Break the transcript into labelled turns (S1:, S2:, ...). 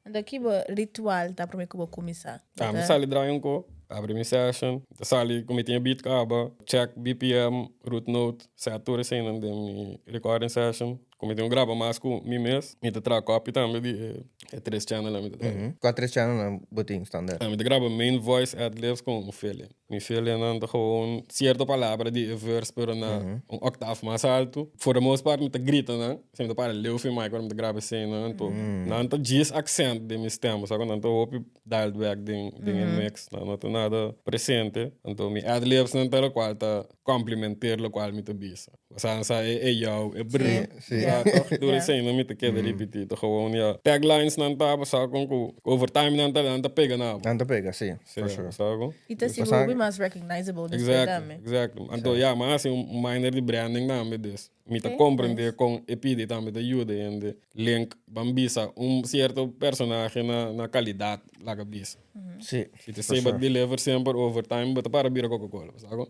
S1: Anto ki bo ritual ta prome ku bo kuminsá?
S2: Ah, mi sali draai un ko, abri mi session, ta sali ku mi tin e beat kaba, check BPM, root note, set tur eseinan den mi recording session. Ku mi tin ku graba mas ku mi mes, mi ta traha copy tambe di e tres channelnan mi ta traha.
S3: Kua tres channelnan bo tin standaard?
S2: Mi ta graba main voice, ad-libs ku un fill-in. Mi fill-innan ta gewoon cierto palabra di e verse pero na un octave mas alto. For the most part mi ta grita nan, si mi ta para leu fi mic ora mi ta graba eseinan, anto nan ta djis accent den mi stem, osea ku nan ta hopi dialed back den e mix, nan no ta nada presente. Anto mi ad-libsnan ta lokual ta complementeer lokual mi ta bisa. Sa sa e e jou, e brr.
S3: Sí.
S2: Sa toch? Tur esei no mi ta keda ripití. Ta gewoon ya. Taglines nan ta sa kon ku over time nan ta pega na bo.
S3: Nan ta pega, sí,
S2: Sí,
S3: for sure.
S2: sa kon?
S1: I ta si
S3: Pasa-
S1: hopi mas recognizable despues tambe.
S2: Exactly. Anto ya, m'a hasi un minor di branding tambe dus. Mi ta comprende kon e pidi tambe ta yuda hende link ban bisa un cierto personahe na calidad laga bisa. Si te
S3: For
S2: sei ba
S3: sure.
S2: deliver semper over time, bo ta para bira Coca-Cola, sa kon?